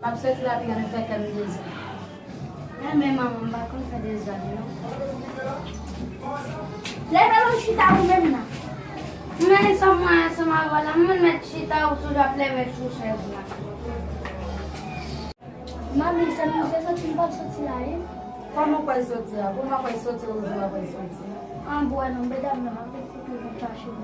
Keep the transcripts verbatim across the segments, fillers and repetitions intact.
Ap soti la, piga nou fè kè m dezòd. Enben, manman, m pa konn fè dezòd, non. Leve, nou chita ou menm nan. Men sa mwen ansanm avè w la, mwen mèt chita, ou toujou ap leve sou chèz la. Manmi, se misye soti, m pral soti la, wi. Kòman w pral soti a? Pou mwen pral soti, ou di w pral soti. An, bwè non, medam nan ap vin pou ke vin chache m.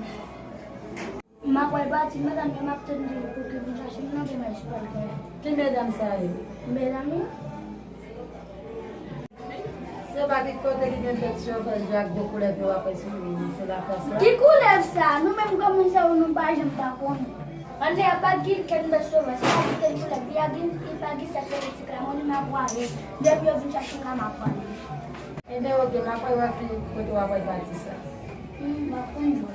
M ap pral pati, medam yo m ap tann yo pou ke vin chache m nan, pou mwen espal kay. Ki medam sa yo? Medam yo. Se pa ki kote ki gen tèt chofè ak gwo koulèv yo ap sou li, se laklas la. Ki koulèv sa? Nou menm granmoun sa yo, nou pa janm pa konnen. Ann lè a pa gen kenn bèt sovaj, se pa gen kenn koulèv, li a gen, li pa gen sèk politik la, mwen li m ap wale. Depi yo vin chache m la, m ap wale. Ebyen, oke, m ap wè ki kote w ap pral pati sa. Hmm, m ap konn jwe.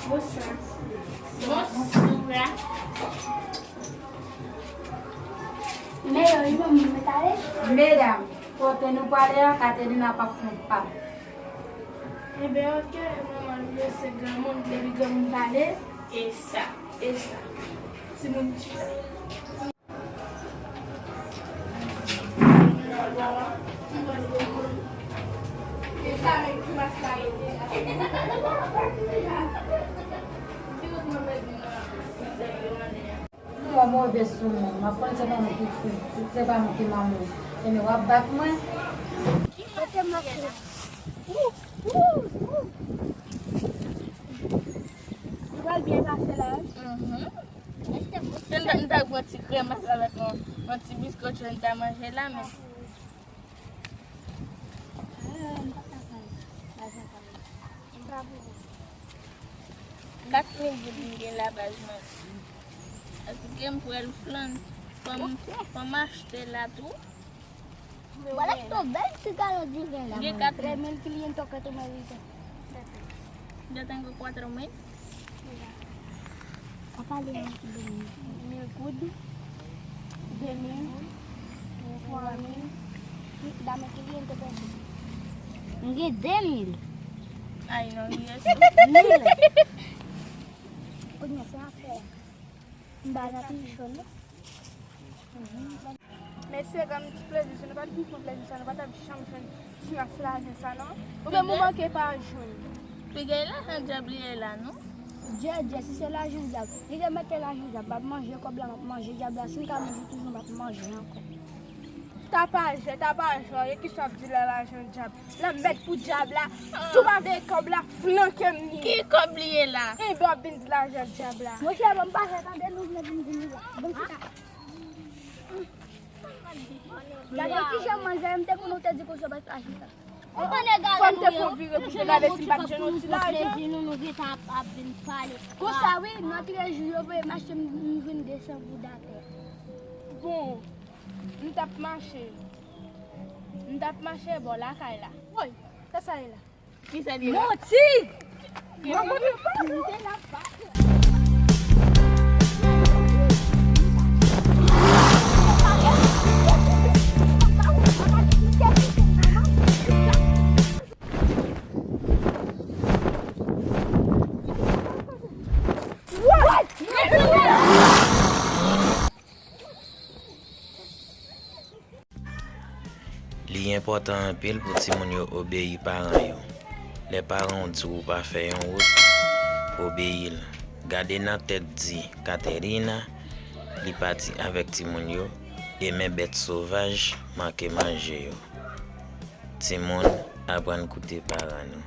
Bonswa. Bonswa. Meyè, wi, manman, mwen t ale. Medam, kote nou prale a, Katerina p ap fè yon pa. Enben, oke, manman, nou se granmoun, depi granmoun pale, e sa, e sa. Timoun chita. E sa menm ki mas la rete la. Ou move sou mwen. M ap konn se pa mwen ki, ki, se pa mwen ki manman. Ebyen w ap bat mwen. Kote m ap fè? Ou, ou, ou. Ou pral byen pase la, wi. Mhm. Se m ta, m ta pran ti kremas avèk yon, yon ti biskòt jòn ta manje la, men. Kat mil goud m gen la baz mwen. Èske m pral flann? Fò m, fò m achte la tou. Wala ki ton bèl ti galon diven la. M gen kat mil. Trè mil kliyen toke tou merite. Yo tengo cuatro mil. Apa le mil goud, de mil, twa mil. Dame ki li ente pèse. M gen de mil. Ay non, yes. Mil. Kounye a se afè. M ba la pi cho non. Men se granm ti plezi, si nou pa t vin pran plezi sa, nou pa t ap janm jwenn ti mas lajan sa non. Oubyen nou manke pa jwenn. Piga e lajan dyab li ye la non. Djè, djè, si se lajan dyab. Li te mete lajan dyab, m ap manje kòb la, m ap manje dyab la, si m ka manje toujou, m ap manje ankò. Tapajè, tapajè, e kisa w ap di la lajan dyab? Lanmèd pou dyab la, si w pa veye kòb la, flanke m li. Ki kòb li ye la? Enben w ap vin di lajan dyab la. Monchè, ban m pase, tande nou vle vin di nou la. Ban m chita. Gade ki jan manzè, m te konn ou te di konsa bat pa chita. Fò m te fon vire pou te gade si m pa t jwenn yon ti lajan. Konsa wi, nan trèz jou yo voye m achte m jwenn de san goud atè. Bon, m t ap mache. M t ap mache bò lakay la. Woy, sa sa ye la? Ki sa li la? Manti! Manman, Li enpòtan anpil pou timoun yo obeyi paran yo. Lè paran w di w pa fè yon wout, obeyi l. Gade nan tèt di Katerina, li pati avèk timoun yo, e men bèt sovaj manke manje yo. Timoun, aprann koute paran nou.